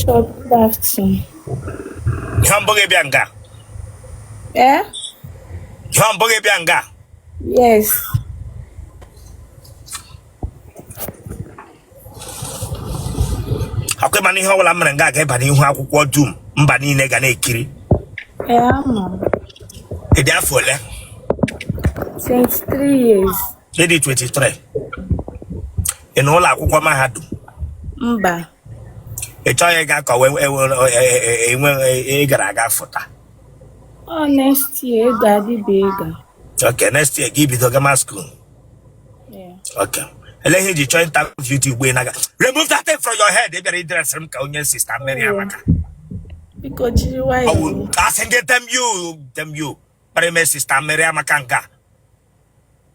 Bishop, good afternoon. Ihe mbụ gị bịa nga? Eh? Ihe mbụ gị bịa nga? Yes. Akwa mana ihe ọbụla m mere nga ga-eba n'ihu akwụkwọ dum mba niile ga na-ekiri. Ee, ama m. Ị dị afọ ole? 23 years. Ị dị 23. Ị nọ ụlọ akwụkwọ mahadum? Mba. Ị chọghị ịga ka enwe ị gara aga fụta? Ọ next year ego adịbe ịga. Okay, next year gị bido gama school. Yeah. Okay. Ele ihe iji chọọ interview dị ugbo ị na-aga. Remove that thing from your head. Ị bịara ịdresịrị m ka onye Sister Mary Amaka. Biko jiri nwayọọ. Asị gị damn you, damn you. Kpara ime Sister Mary Amaka nga.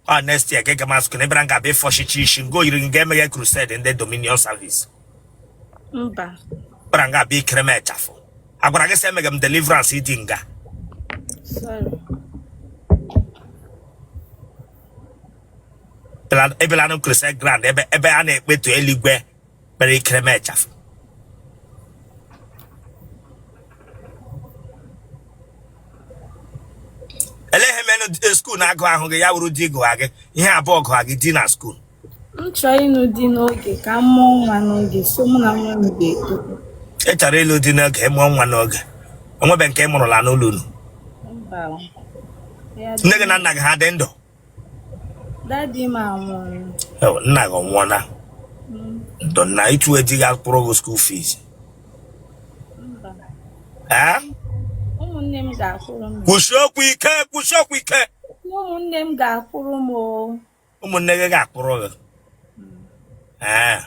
Ọ next year gị gama school. Ị bịara nga bịa ịfọchichi isi ngo yiri nga emeghe crusade ndị Dominion Service. Mba. Kpara nga bịa ikere m ịchafụ. Agwara gị sị emeghe m deliverance ịdị nga. Sorry. Ebela na crusade ground ebe ebe a na-ekpetu eluigwe kpere ikere m ịchafụ. Ele ihe menụ school na-agụ ahụ gị ya wuru di gụwa gị ihe abụọ gụwa gị di na school. M chọrọ ịnụ di n'oge ka m mụọ nwa n'oge so mụ na nwa m ga-eto. Ị chọrọ ịlụ di n'oge, mụọ nwa n'oge. Onwebe nke ị mụrụla n'ụlọ unu? Mba. Nne gị na nna gị ha dị ndụ? Daddy m anwụrụ. Nna gị ọ nwụọla? Ndụ na ịtụ di gị akwụrụ gị school fees? Mba. Ee? Ụmụnne m ga-akwụrụ m. Kwusie okwu ike, kwusie okwu ike. Ụmụnne m ga-akwụrụ m o. Ụmụnne gị ga-akwụrụ gị. Ee.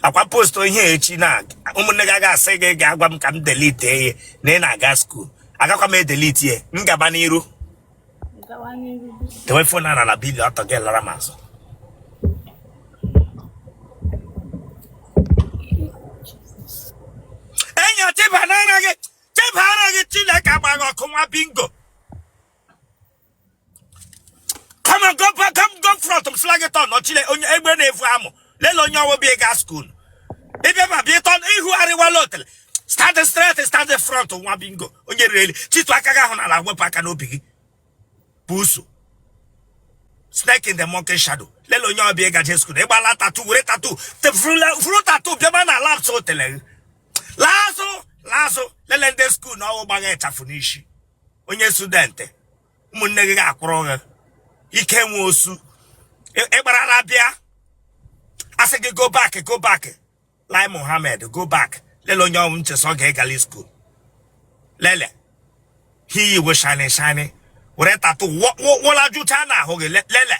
Akwa post ihe echi na ụmụnne gị aga-asị gị ga-agwa m ka m delete ya na ị na-aga school. Agakwa m edelete ya, m gaba n'iru. Dewe phone a na bili ọtọ gị lara m azụ. Enyi cheba n'ara gị, cheba ara gị, Chineke agbaghị ọkụ nwa bingo. Come on, go back, come go front m sịla gị turn chile onye egbe na-efu amụ lele onye ọwụ bịa ịga school ịbịa ma bịa turn ihu arịwala otele. Stand straight, stand front nwa bingo onye riri elu chitu aka gị ahụ n'ala wepụ aka n'obi gị busu snake in the monkey shadow lele onye ọbịa ịgaje school ịgbala tattoo were tattoo furu tattoo bịaba na laps otele gị laazụ laazụ lele ndị school na ọwụ gbagha ịchafụ n'isi onye student ụmụnne gị ga-akwụrụ gị ike nwe osu ịgbarala bịa asị gị go back, go back Lai Mohammed go back lele onye ọnwụ nchesa ọ ga-egali school lele hi iwe shiny shiny were tattoo wụla jucha na ahụ gị lele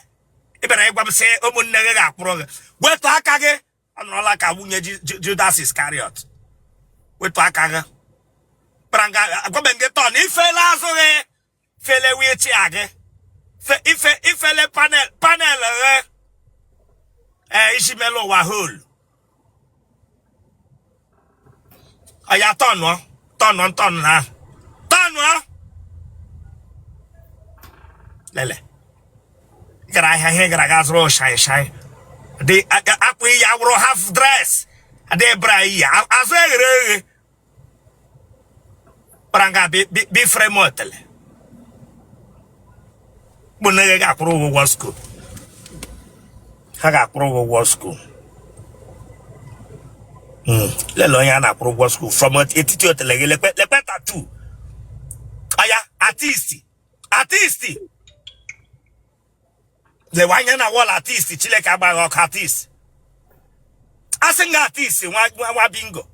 ị bịara ịgwa m sị ụmụnne gị ga-akwụrụ gị wetụ aka gị ọ nọrọla ka nwunye Judas Iscariot wetụ aka gị kpara agwabe gị turn ifele azụ gị fele wheelchair gị ife ifele panel panel gị ee isi melu ụwa holu ọya turnụọ turnụọ turn na turnụọ lele gara ahịa ihe gara aga zụrụ shine shine dị akwa iyi awụrụ half dress adị bra iyi azụ eghere eghe kpara nga bi frame otele ụmụnne gị ga-akwụrụ ụgwọ ụgwọ school ha ga-akwụrụ ụgwọ ụgwọ school lele onye a na-akwụrụ ụgwọ school from etiti otele gị lekwe lekwe tattoo aya artist artist lewe anya na wall artist Chineke agbaghị ọkụ artist asị nga artist nwa nwa bingo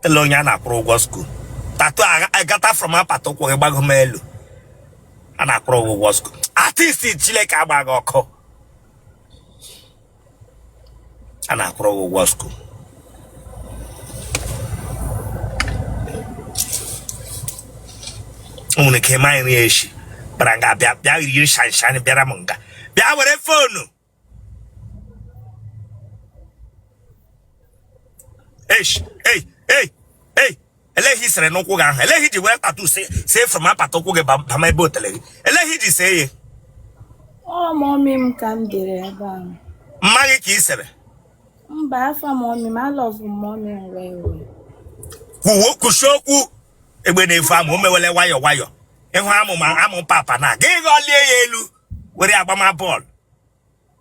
ele onye a na-akwụrụ ụgwọ school tattoo agata from apata ụkwụ gị gbago m elu a na-akwụrụ ụgwọ ụgwọ school artist Chineke agbaghị ọkụ a na-akwụrụ gị ụgwọ school o nwere ike ịma nri echi bara nga bịa bịa yiri shine shine bịara m nga bịa were phone eish ei ei ei elee ihe i sere n'ụkwụ gị ahụ elee ihe i ji were tattoo see from apata ụkwụ gị bama ebe otele gị elee ihe i ji see ya Ọ Ọ mommy m ka m dere ebe ahụ. Mma gị ka ị sere? Mba, afa mommy m, alove mommy m well well. Kwuwo, kwusie okwu. Egbe na-efu amụ, o mewele nwayọ nwayọ. Ịhụ amụ ma amụ papa na gị ghọlie ya elu were agbama bọọlụ.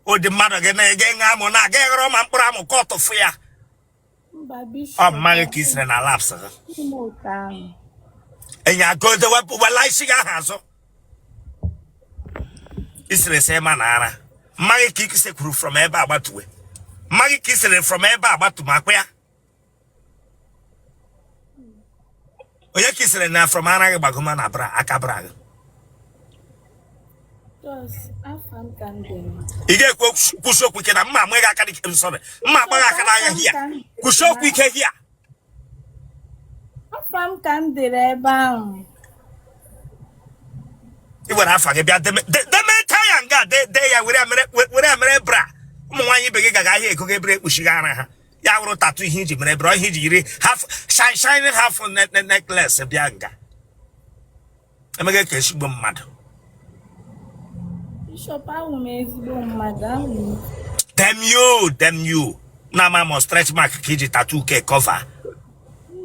Ụdị mmadụ gị na ị ga amụ na gị ghọrọ ma mkpụrụ amụ ka ọtụfụ ya. Mba, Ọ Bishop, mma gị ka ị sere na laps gị? Ime otu ahụ. Enyi agode, wepụ wela isi gị ahụ azụ. I sere sị ma na ara mma gị ka ị sekwuru from ebe a gbatuwe. Mma gị ka ị sere from ebe a gbatu ma akpa ya. Onye ka ị sere na from ara gị gbagoma na bra aka bra gị? Just afa m ka m dere. Ị ga-ekwu kwụsị okwu ike na mma ama gị aka dị sorry, mma agba gị aka n'anya hia. Kwụsị okwu ike hia. Afa m ka m dere ebe ahụ. Ị were afa gị bịa demeta ya nga dee ya were ya mere bra. Ụmụ nwaanyị ibe gị gaga ahịa ego gị ebere ekpuchighị ara ha, ya wụrụ tattoo ihe iji mere bra, ihe iji yiri half shine shine half necklace bịa nga emeghe ka ezigbo mmadụ. Bishop, ahụ m ezigbo mmadụ, ahụ m. Damn you, damn you. Na ama m stretch mark ka iji tattoo ke cover.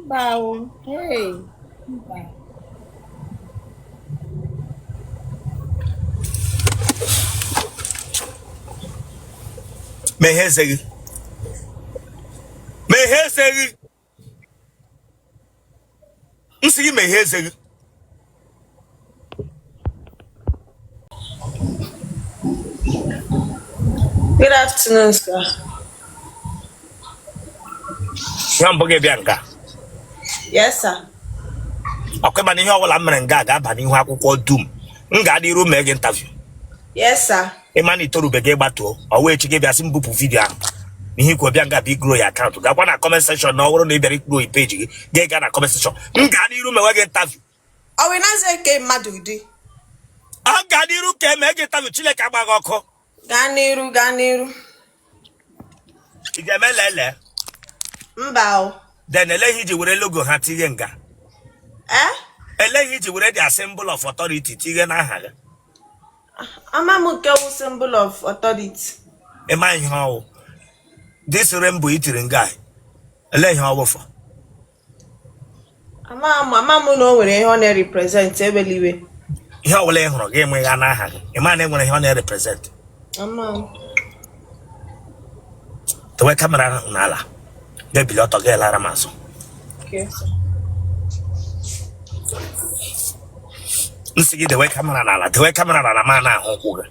Mba o, hey, mba. Meghee eze gị, meghee eze gị. M sị gị meghee eze gị. Good afternoon, sir. Ihe mbụ gị bịa nga? Yes, sir. Ọkwa mana ihe ọbụla m mere nga ga-aba n'ihu akwụkwọ dum. M ga-adị iru mee gị interview. Yes, sir. Ị ma na itorubeghị ịgbatuo ọwa echi gị bịa sị m bupụ video ahụ. Ihe ikwu bịa nga bụ igrow ya account. Gakwa na comment section na ọ bụrụ na ị bịara igrow page gị, gị gaa na comment section. M gaa n'iru mewe gị interview. Ọ wụ nazi eke mmadụ ụdị. Ọ gaa n'iru ka eme gị interview. Chineke agba gị ọkụ. Gaa n'iru, gaa n'iru. Ị ga-eme lele? Mba o. Then ele ihe iji were logo ha tinye nga? Eh? Ele ihe iji were their symbol of authority tinye n'aha gị? Ama m nke wụ symbol of authority. Ịma ihe ọwụ this rainbow itiri nga, ele ihe ọwụ for? Ama m na o nwere ihe ọ na-represent, ewela iwe. Ihe ọbụla ị hụrụ gị enweghị n'aha gị, ịma na enwere ihe ọ na-represent? Ama m. Tewe camera ahụ n'ala, ga-ebili ọtọ gị lara m azụ. Okay. M sị gị dewe camera n'ala, dewe camera n'ala ma na-ahụ ụkwụ gị.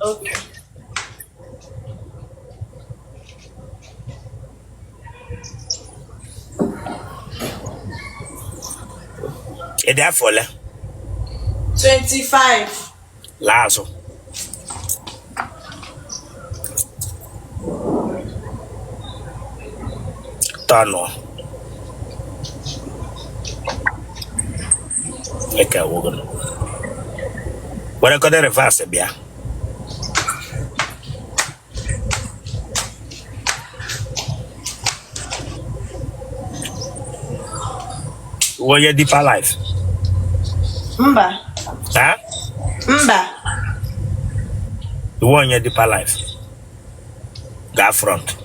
Okay. Ị dị afọ ole? 25. Laa azụ. Tọnụ eke wụgụ were kọde reverse bịa. Onye Deeper Life? Mba. Ha? Mba. Iwe onye Deeper Life, gaa front.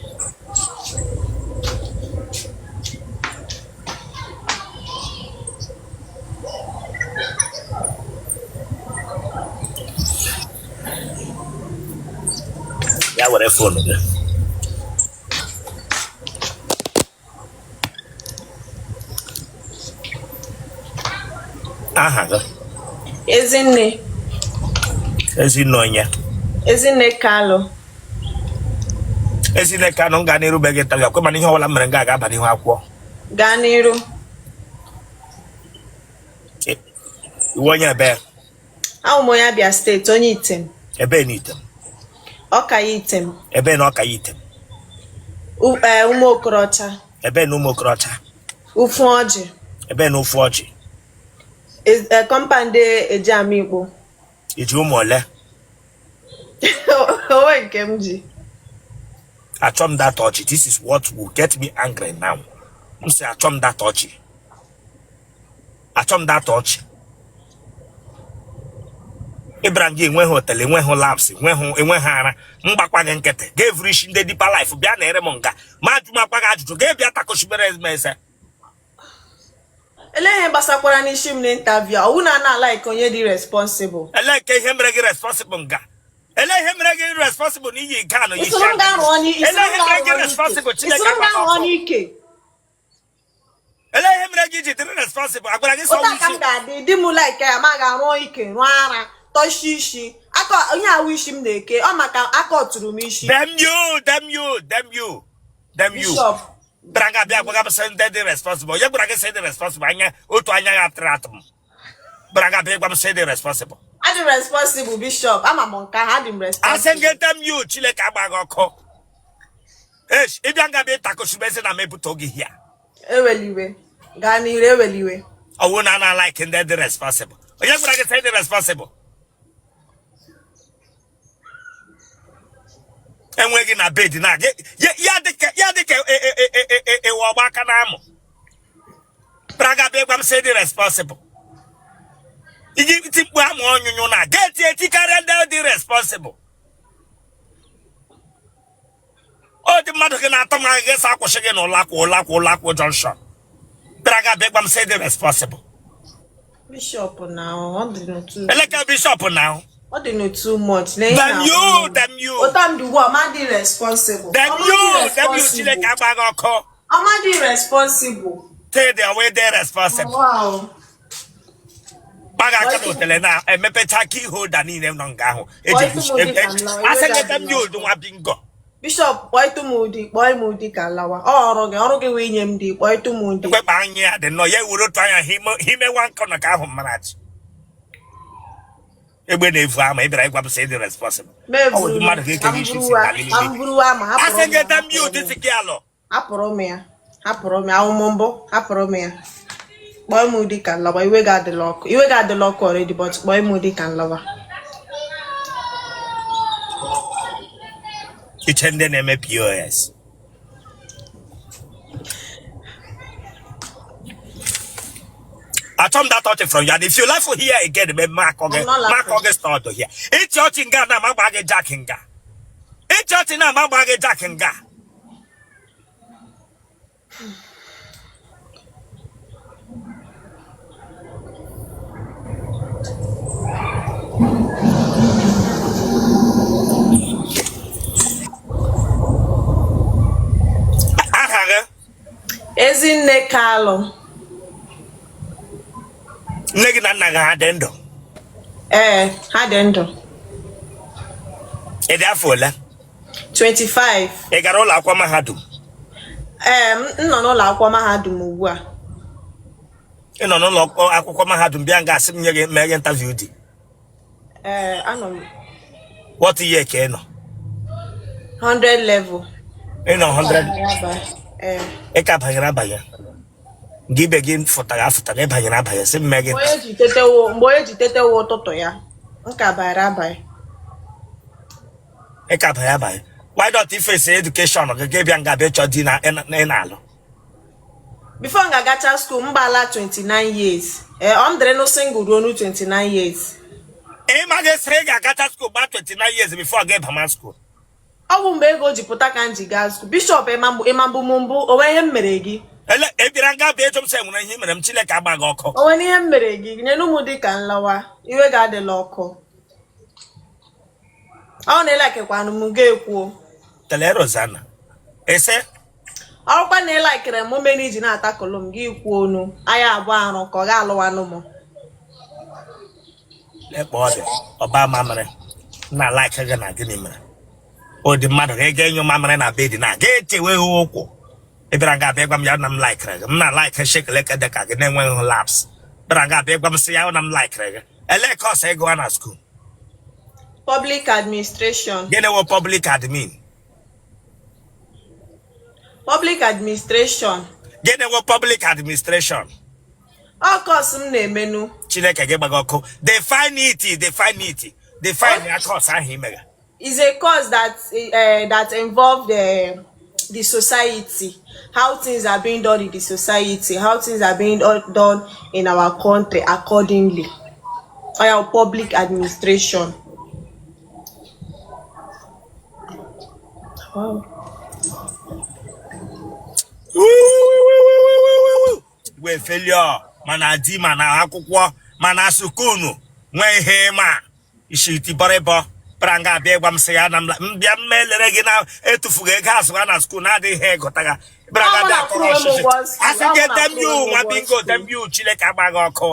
Ya were phone gị. Aha gị? Ezinne. Ezinne onye? Ezinne Kalụ. Ezinne Kanụ, m gaa n'iru be gị ntabi akwe, mana ihe ọbụla m mere nga ga-aba n'ihu akwụkwọ. Gaa n'iru. Iwe onye ebe? Awụ m onye Abia State, onye Item. Ebe na Item? Ọka ya Item. Ebe na Ọka ya Item? Ụmụ Okorocha. Ebe na Ụmụ Okorocha? Ufu Ọjị. Ebe na Ufu Ọjị? Compound Ejiama Ikpo. Iji ụmụ ole? Onwe nke m ji. Achọ m that ọchị. This is what will get me angry now. M sị achọ m that ọchị, achọ m that ọchị. Ịbịara gị enweghị otele, enweghị laps, enweghị ara. M gbakwa gị nkịtị, ga-evuru isi ndị Deeper Life bịa na ere m nga ma ajụ m akwa gị ajụjụ, ga-ebịa takochibere m eze. Ele ihe gbasakwara n'isi m n'interview? Ọwụ na ana like onye dị responsible. Ele nke ihe mere gị responsible nga? Ele ihe mere gị responsible na iyi gown yi Isoro m gaa rụọ n'ike. Ele ihe mere gị responsible? Chineke Isoro m gaa rụọ n'ike. Ele ihe mere gị ji dịrị responsible? Agwara gị sọ Otu a ka m ga-adị di m like ya, ma ga-arụ ike, rụọ ara, tọshi isi aka onye awụ isi m na-eke ọ maka aka ọtụrụ m isi. Damn you, damn you, damn you, damn you. Bishop. Bịara nga bịa gwaga m sị ndị dị responsible. Onye gwara gị sị dị responsible? Anya otu anya ya atịrị atụ m. Bịara nga bịa gwa m sị dị responsible. Adị responsible, Bishop, ama m nke ahụ, adị m Asị responsible. gị damn you, Chineke agba gị ọkụ. Esh, ịbịa nga bịa ịtakọchibezi na m ebute oge hia. Eweliwe, gaa n'iru, eweliwe. Ọwụ na ana like ndị dị responsible. Onye gwara gị sị dị responsible? Enweghị na bed na gị ya dịka ya dịka ewe ọgba aka na amụ. Bịara nga bịa gwa m sị dị responsible. Iji ti mkpu amụ ọnyụnyụ na ga-eti eti karịa ndị dị responsible. Ọ dị mmadụ gị na-atọ m aka gị akwụsị gị n'ụlọakwụ ụlọakwụ ụlọakwụ junction. Bịara nga bịa gwa m sị dị responsible. Bishop, na ọ dị n'otu. Eleka bishop na Ọ dị no too much. Na ihe Damn na-ahụ you, m. damn you. Ụta m dị ugbu a, ma dị responsible. Damn Ọma dị you, damn you. responsible. Chineke agba gị ọkụ. Ọma dị responsible. Tell the way they responsible. Wow. Gbaga aka n'otele na emepecha key holder niile nọ nga ahụ eji Kpọọ ịtụ m ụdị ka m lawa, asị iwe gị damn ga-adị you, nwa bingo. Bishop, kpọọ ịtụ m ụdị, kpọọ m ụdị ka m lawa. Ọ ọrụ gị, ọrụ gị wee nye m dị, kpọọ ịtụ m ụdị. Ekwekpa anya ya dị nnọọ ya ewere otu anya hime nwa nkọ na ka ahụ mara chi. Egbe na-evu ama ị bịara ịgwa m sị dị responsible. Ọ bụ mmadụ ga-eke gị isi si na lili. Asị gị damn you, dịtị gị alọ. Hapụrụ m ya, hapụrụ m ya, ahụmụ mbụ, hapụrụ m ya. Kpọọ m ụdị ka nlawa, iwe ga-adịla ọkụ, iwe ga-adịla ọkụ already, but kpọọ m ụdị ka nlawa. Iche ndị na-eme POS. Achọ m that ọchị from you, and if you laugh here again, me makọ gị I'm not laughing. makọ gị stọdụ here. Ịchị ọchị nga na ama gba gị jack nga. Ịchị ọchị na ama gba gị jack nga. Aha gị? Ezinne Kalụ. Nne gị na nna gị ha dị ndụ? Ee, ha dị ndụ. Ị dị afọ ole? 25. Ị gara ụlọ akwụkwọ mahadum? Ee, m nọ n'ụlọ akwụkwọ mahadum ugbu a. Ị nọ n'ụlọ akwụkwọ mahadum bịa nga asị m nye gị mee gị interview dị? Ee, anọ m. What year ka ị nọ? 100 level. Ị nọ 100? Ee. Ị ka banyere abanye gị ibe gị fụtara afụtara, ị banyere abanye sị m mee gị. Mgbe onye ji tetewo, mgbe onye ji tetewo ụtụtụ ya, m ka banyere abanye. Ị ka banye abanye, why not ifesi education gị gị bịa nga bịa chọọ di na ị na-alụ? Before m ga-agacha school, m gbala 29 years. Ee, ọ m dịrị nụ single ruo nu 29 years. Ị ma gị sị ị ga-agacha school gba 29 years before gị bama school? Ọ bụ mgbe ego ji pụta ka m ji gaa school. Bishop, ịma mbụ m mbụ, o nwee ihe m mere gị? Ele ị bịara nga bịa ịjụ m sị enwere ihe mere m? Chineke agba gị ọkụ. O nwere ihe m mere gị? Nyenu m dị ka nlawa, iwe ga-adịla ọkụ. Ọ na ịlakekwanụ m ga-ekwuo. Tele Rosanna ese. Ọrụkwa na ịlakere m mere iji na-atakụlụ m gị kwuo onu anya abụọ arụ ka ọ ga-alụwanụ m. Lekpa ọ dị ọba mamịrị na like gị na gịnị mere ụdị mmadụ ga-ega enyo mamịrị na bed na ga-echewe ha ụkwụ. Ị bịara nga abịa gwa m ya na m likere gị, m na like shekeleke dị ka gị na-enweghị laps. Bịara nga abịa gwa m sị ya na m likere gị. Ele course ị gụwa na school? Public administration. Gịnị wụ public admin? Public administration. Gịnị wụ public administration? Ọ course m na-emenu. Chineke gị gbaga ọkụ. Define it, define it, define ya, course ahụ imega. Is a course that involve the society, how things are being done in the society, how things are being done in our country accordingly. Ọ ya wụ public administration. Wow. Wee failure mana di mana akwụkwọ mana sukunu nwee ihe ma isi tibọrịbọ bịara nga abịa ịgwa m sị ya na m bịa m elere gị na etufughị ego azụ ha na school na-adịghị ịgụta ga bịara nga Ọ abịa na akọrọ akwụrụ m ọchịchị ụgwọ school. asị Ọ gị na dem akwụrụ you m nwa ụgwọ bingo school. dem you Chineke agba gị ọkụ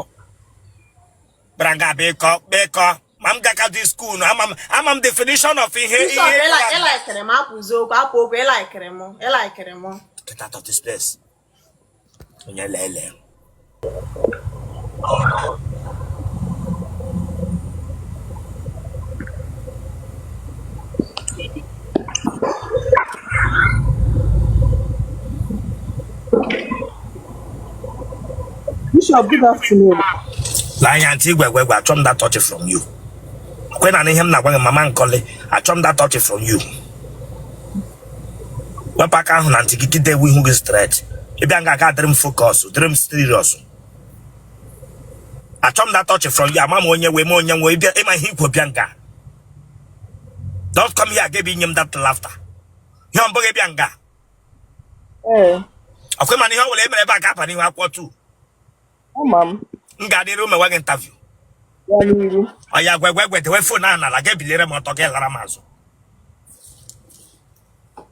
bịara nga abịa ịkọ ịkọ ma m gakadị school ama m ama m definition of ihe Bishop, ihe ịlaikere m apụzi okwu apụ okwu ịlaikere m ịlaikere m. Get out of this place. Onye lele. Bishop, good afternoon. Lee anya ntị igwe egwe egwe achọ m that touch from you. Kwe na ihe m na-agwa gị mama nkọli achọ m that touch from you. Wepụ aka ahụ na ntị gị gide ihu gị straight. Ịbịa nga aga dịrị m focus, dịrị m serious. Achọ m that touch from you ama m onye wee m onye nwe ịbịa ịma ihe ikwo bịa nga. Don't come here gị inye m that laughter. Ihe ọ bụghị bịa nga. Ee, Ọkwe mana ihe ọ bụla e mere ebe a ga-aba n'ihu akwụkwọ tu. ama m. M ga-adịrị ume nwe gị interview. Ya n'iru. Ọ ya gwegwegwe dewe phone ahụ n'ala gị biliere m ọtọ gị lara m azụ.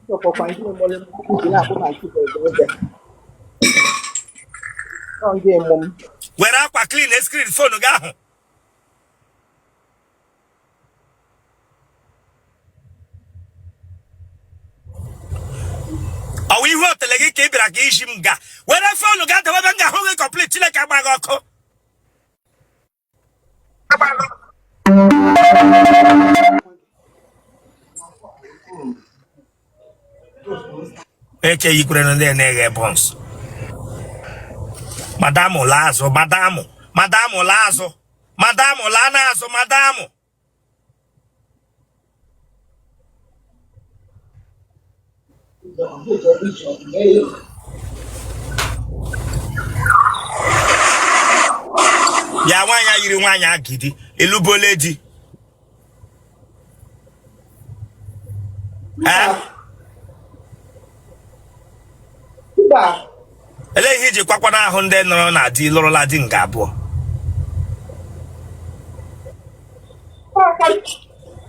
Bishop, ọkwa nke mụrụ m ji na-akpụ na nke ebe. Ọ nke mụ m. Were akwa clean screen phone gị ahụ. Ọ wụ ihu otele gị ka ị bịara ka iji m ga were phone gị dewe ebe m ga-ahụ gị complete Chineke agba gị ọkụ. Eke yikwere ndị na-eghe buns. Madamụ laa azụ, madamụ, madamụ laa azụ, madamụ laa n'azụ, madamụ. Ya nwaanyị a yiri nwaanyị agidi elubole di. Ee? Mba, Elee ihe iji kwakwa n'ahụ ndị nọrọ na di lụrụla di nga abụọ?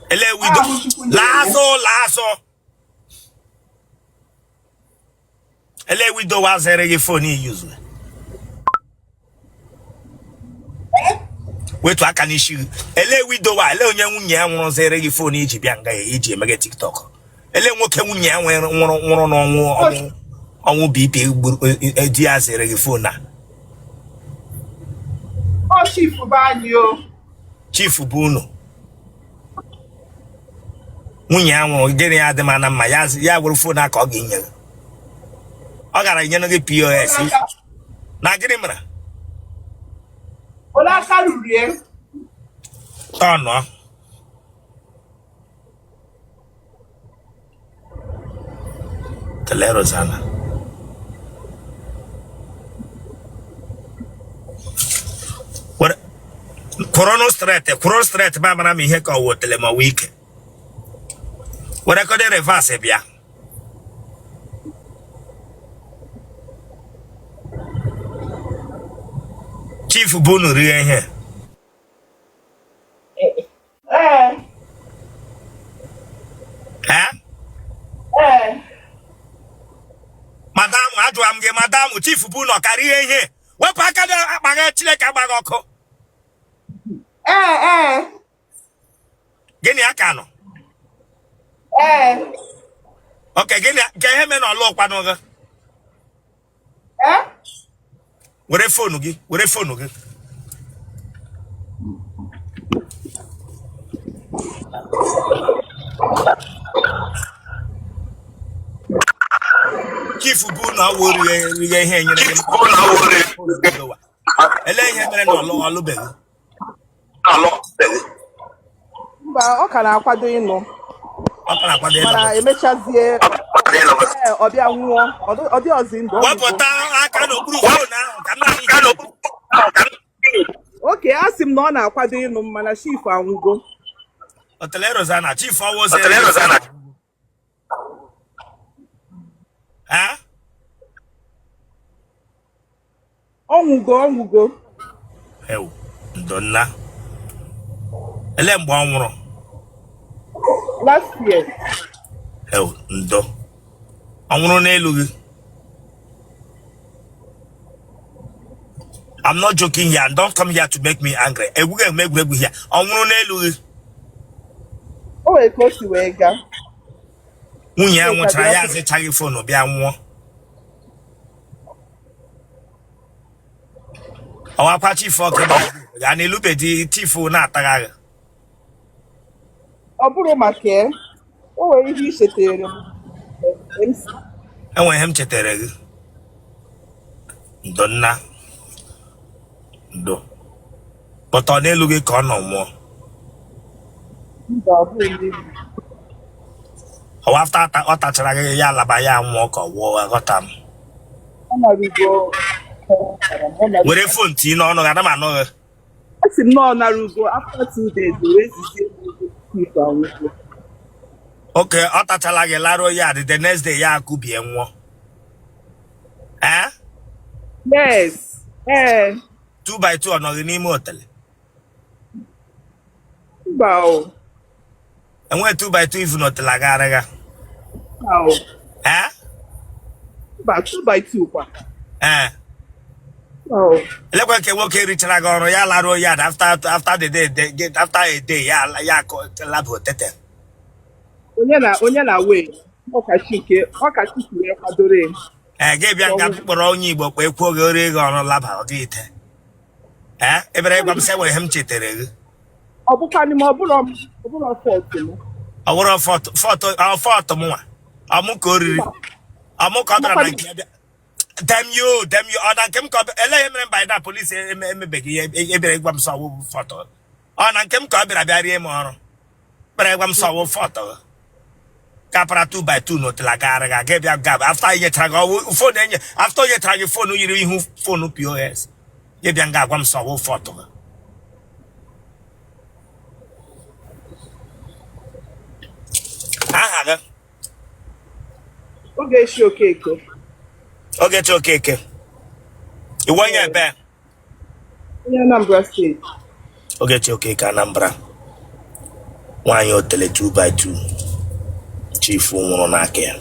Elee widow ahụ Chukwu nyere laa ya. azụ laa azụ. Elee widow wazere gị phone i use? Wetu aka n'isi gị. Elee widow a elee onye nwunye ya nwụrụ zere gị phone iji bịa nga ya iji emege TikTok? Elee nwoke nwunye ya nwụrụ nwụrụ n'ọnwụ ọnwụ ọnwụ BP gburu di ya zere gị phone a? Ọ chief bụ anyị o. Chief bụ unu nwunye ya nwụrụ gịnị ya dị ma na mma ya ya were phone a ka ọ ga-enye gị. Ọ gara enyere gị POS na gịnị mere? Ole aka ruru ya? Tọnụọ kelee Rosanna. Were kwụrụ straight kwụrụ straight ma mara m ihe ka ọ wotele ma ọ wụ ike. Were kọde reverse bịa. Chief bụ unu rie ihe. Ee, Ee? ee. Madam ajụwa m gị madam chief bụ unu ọ ka rie ihe. Wepụ aka gị akpa gị Chineke agba gị ọkụ. Ee, ee. Gịnị aka nọ? Ee. Okay gịnị ka ihe mere na ọlụ ụkwanụ gị? Ee? Were phone gị were phone gị. Chief bụ na ọ wụ rie rie ihe nyere gị elee ihe mere na ọlụ ọlụbeghị? Mba, ọ ka na-akwado ịnụ. Ọ ka na-akwado ịnụ. Mana emechazie ee, ọ bịa nwụọ. Ọ dị ọzi ndụ. Ọ nwụgo. Wepụta aka n'okpuru phone ahụ ka m na-ahụ ihe. Okay, a sị m na ọ na-akwado ịnụ m mana chief anwụgo. Otele Rosanna, chief ọwụzi. Ha? Ọ nwụgo, ọ nwụgo. Ewu, ndo nna. Ele mgbe ọ nwụrụ? Last year. Ewu, ndo. Ọ nwụrụ n'elu gị? I'm not joking here and don't come here to make me angry. Egwu ga-eme egwuregwu here. Ọ nwụrụ n'elu gị? O nwere ka o si wee gaa. Nwunye ya nwụchara ya azịchaghị phone bịa nwụọ. Ọwakwa chief ọkụ ya na elubedi chief na-atagha gị. Ọ bụrụ maka ya, o nwere ihe i chetere m. MC. Enwere ihe m chetara gị. Ndo nna. Ndo. But ọ n'elu gị ka ọ nọ nwụọ. Mba, ọ bụghị n'elu. Ọwa after ọ tachara gị ya alaba ya nwụọ ka ọ wụọ aghọta m. Ọ narugo. Were phone tinye n'ọnụ gị, ana m anụ gị. Asị m na ọ narugo after 2 days o wee zizie m ozi chief anwụgo. Okay, ọ tachala gị laruo ya the next day ya akụbie nwụọ. Eh? Yes. Ee. 2 by 2 ọ nọghị n'ime hotel? Mba o. Enweghị 2 by 2 ivu na hotel agagharịga. Mba o. Eh? Mba, 2 by 2 kwa. Eh. Mba o. Elekwa nke nwoke richara gị ọrụ ya laruo ya after the day, after a day ya ya laba otete. Onye na wee ọkachi nke ọkachi si wee kwadoro ya. Ee, gị bịa nga kpọrọ onye Igbo kpa ekwuo gị orie gị ọrụ laba ọ gị ite. Ee, ebere ịgwa m sị enwere ihe m chetara gị. Ọ bụkwanị m ọ bụrụ m ọ bụrụ fault m. Ọ bụrụ fault m nwa. Ọ mụ ka o riri. Ọ mụ ka ọ bịara na nke ya bịa. Damn you, damn you. Ọ na nke m ka ọ bịa. Ele ihe mere mba na polisi emebeghị ihe ebere ịgwa m sọ ọwụ fault. Ọ na nke m ka ọ bịara bịa rie m ọrụ. Bịara ịgwa m sọ ọwụ fault. Kapara 2 by 2 n'otela gagharị ga bịa gaba after enyechara gị ọwụ phone enye after o nyechara gị phone yiri ihu phone POS. Gị bịa nga agwa m sọ ọwụ fault gị. Aha gị? Ogechi Okeke. Ogechi Okeke. Iwe onye ebe? Onye Anambra steeti. Ogechi Okeke, Anambra. Nwaanyị otele 2 by 2. Chief nwụrụ n'aka ya.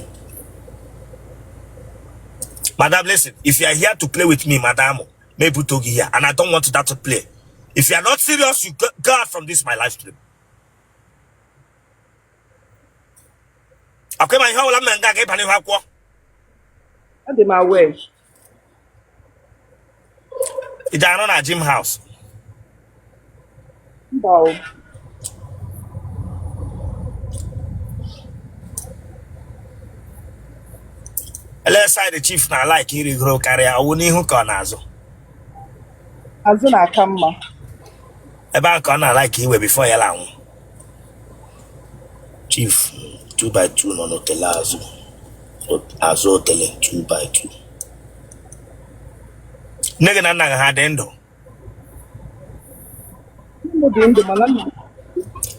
Madam, listen, if you are here to play with me, madam, maybe to here, and I don't want that to play. If you are not serious, you go out from this my live stream. Okay, ma ihe ọbụla m mere nga ga ịba n'ihu akwụkwọ. Adị m aware. Ị ji arụ na gym house? Mba o. Ele side chief na like irigoro karịa, ọwụ n'ihu ka ọ na-azụ? Azụ na-aka mma. Ebe ahụ ka ọ na-like iwe before ya la anwụ. Chief 2 by 2 nọ n'otele azụ. Azụ otele 2 by 2. Nne gị na nna gị ha dị ndụ? Nne m dị ndụ mana nna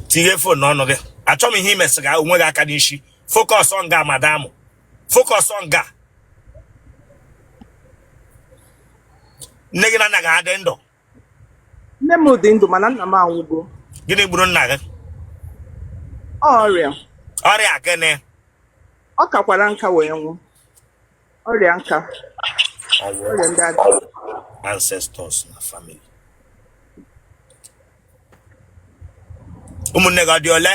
Tinye phone n'ọnụ gị. Achọ m ihe imesị gị onwe gị aka n'isi. Focus on nga, madam. Focus on nga. Nne gị na nna gị ha dị ndụ? Nne m dị ndụ mana nna m anwụgo. Gịnị gburu nna gị? Ọrịa. Ọrịa gịnị? Ọ kakwara nka wee nwụ. Ọrịa nka. Ọnwụ. Ọrịa ndị agadi. Ancestors na family. Ụmụnne gị ọ dị ole?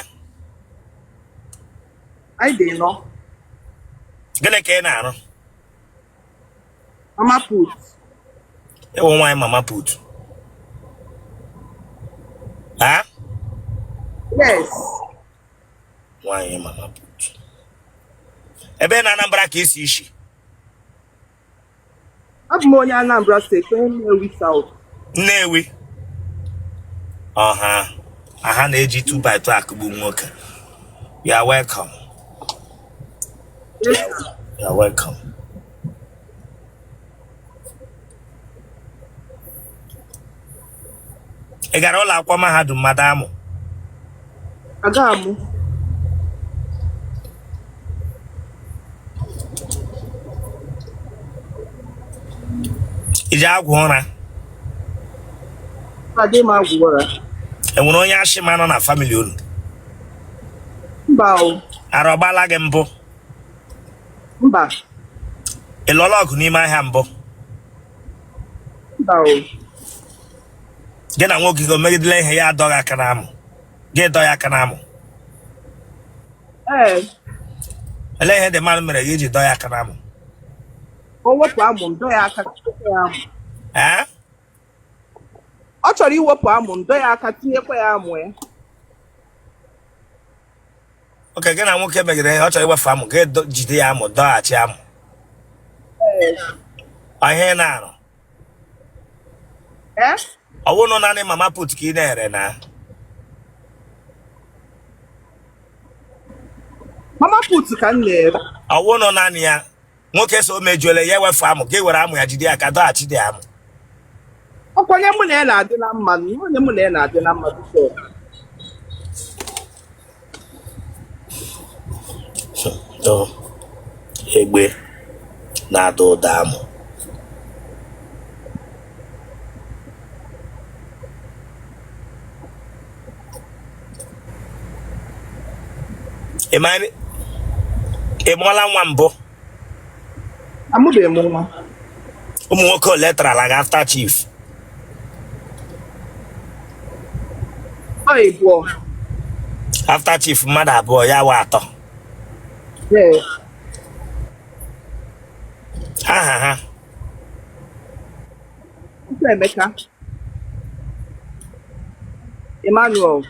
Anyị dị nọ. Gịnị ka ị na-arụ? Mama put. Ịwụ nwaanyị mama put? Ha? Yes. Nwaanyị mama put. Ebe na Anambra ka isi isi? Abụ m onye Anambra steeti, onye Nnewi South. Nnewi. Ọha aha na-eji 2 by 2 akụgbu nwoke. You are welcome. Yes, sir. You are welcome. Ị gara ụlọ akwụkwọ mahadum, madam? Aga m. I ji agwụ ụra? Adị m agwụ ụra. Enwere onye asthma nọ na family unu? Mba o. Ara ọ gbala gị mbụ? Mba. Ị lụọla ọgụ n'ime ahịa mbụ? Mba o. Gị na nwoke gị o megidela ihe, ya adọ gị aka n'amụ, gị dọ ya aka n'amụ? Ee. Olee ihe the man mere gị iji dọ ya aka n'amụ? O wepụ amụ m, dọ ya aka tinyekwa ya amụ. Ee? Ọ chọrọ iwepụ amụ m, dọ ya aka tinyekwa ya amụ ya. Okay, gị na nwoke megide ihe, ọ chọrọ iwefu amụ gị, jide ya amụ, dọghachi amụ? Ee. Ọ ihe ị na-arụ? Ee. Ọ wụnụ naanị mama put ka ị na-ere na? Mama put ka m na-ere. Ọ wụnụ naanị ya. Nwoke so mejuole ya, ewefu amụ gị, were amụ ya jide ya ka dọghachi dị amụ. Ọkwa onye mụ na ya na-adị na mma, onye mụ na ya na-adị na mma before. Egbe na-ada ụda amụ. Ị mụọla nwa mbụ? Amụbeghị m nwa. Ụmụ nwoke ole tarala gị after chief? Ọ ịbụọ. After chief mmadụ abụọ, ya wa atọ? Ee. Aha ha? Emeka Emmanuel.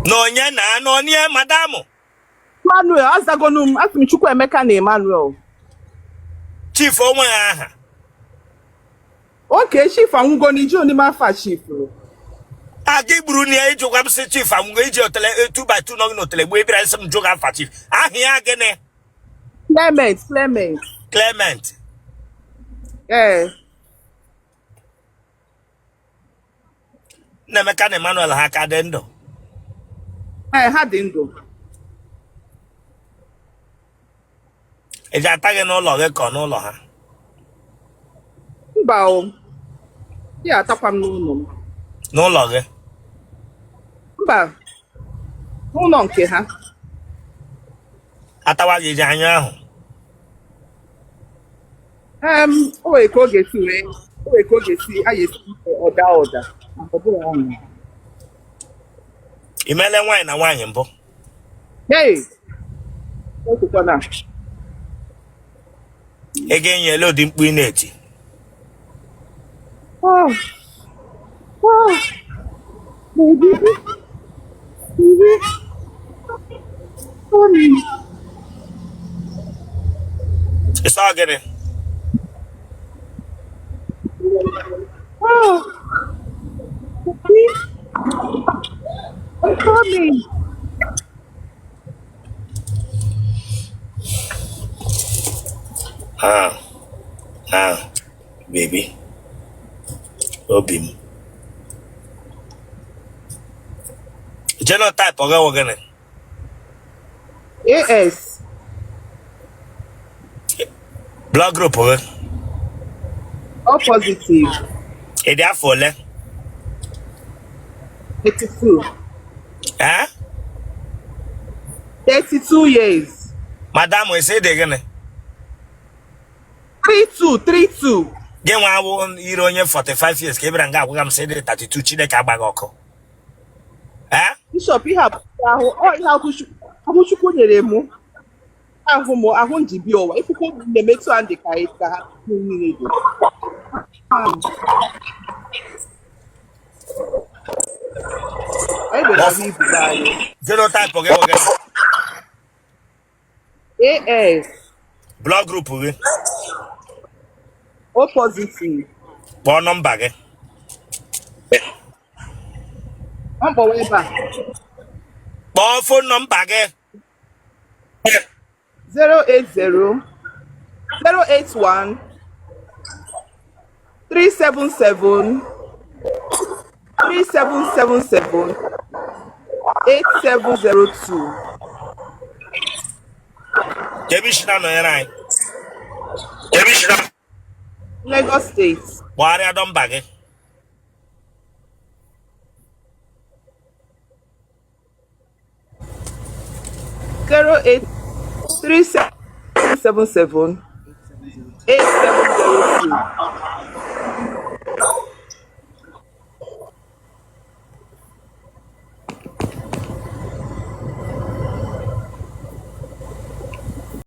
Na onye na anụ onye, madam? Emmanuel, azagonu m, asị m Chukwuemeka na Emmanuel. Chief onwe ya aha? Okay, chief anwụgo n'iji onime afa chief. A gị gburu na ya ijụkwa m sị chief anwụgo, iji otele 2 by 2 nọgị n'otele gbuo ebira sị m jụ gị afa chief. Aha ya gịnị? Clement, Clement. Clement? Ee. Nnaemeka na Emmanuel, ha ka dị ndụ? Ee, ha dị ndụ. Eji ata gị n'ụlọ gị ka ọ n'ụlọ ha? Mba o, ya atakwa m n'ụlọ m. N'ụlọ gị? Mba, n'ụlọ nke ha. Atawa gị, ji anya ahụ? O nwere ka ọ ga-esi wee, o nwere ka ọ ga-esi a ga-esi ọda ọda, ọ bụrụ ọnụ. I meele nwaanyị na nwaanyị mbụ? Hey, ekwukwana. Ị ga-enye ele ụdị mkpu ị na-eti? Oh, oh, baby, baby, sorry. Ị sọ gịnị? Oh, baby, I'm coming. Ah, ah, baby, obi m. Genotype ọ gawo gịnị? AS. Blood group gị? O positive. Ị dị afọ ole? 32. Eh? 32 years. Madam, ị sị dị gịnị? 32, 32. Gị nwa awụ yiri onye 45 years ka ị bịara nga agwaga m sị dị 32. Chineke agbaghị ọkụ. Eh? Bishop, ihe ahụ ọ ihe ahụ Chukwu nyere mụ, ahụ m ahụ m ji bịa ụwa ifuku na-emetụ ha dị ka ka ha niile dị. Anyị nwere ahụ ibu anyị. Genotype gị bụ gịnị? AS. Blood group gị? O positive. Kpọọ nọmba gị. Ọ mkpọwa ebe a. Kpọọ phone nọmba gị. 080 081 377 3777 8702. Ka ebe i si na-anọnyere anyị? Lagos State. Kpọgharịa nọmba gị. 08 3777 8702.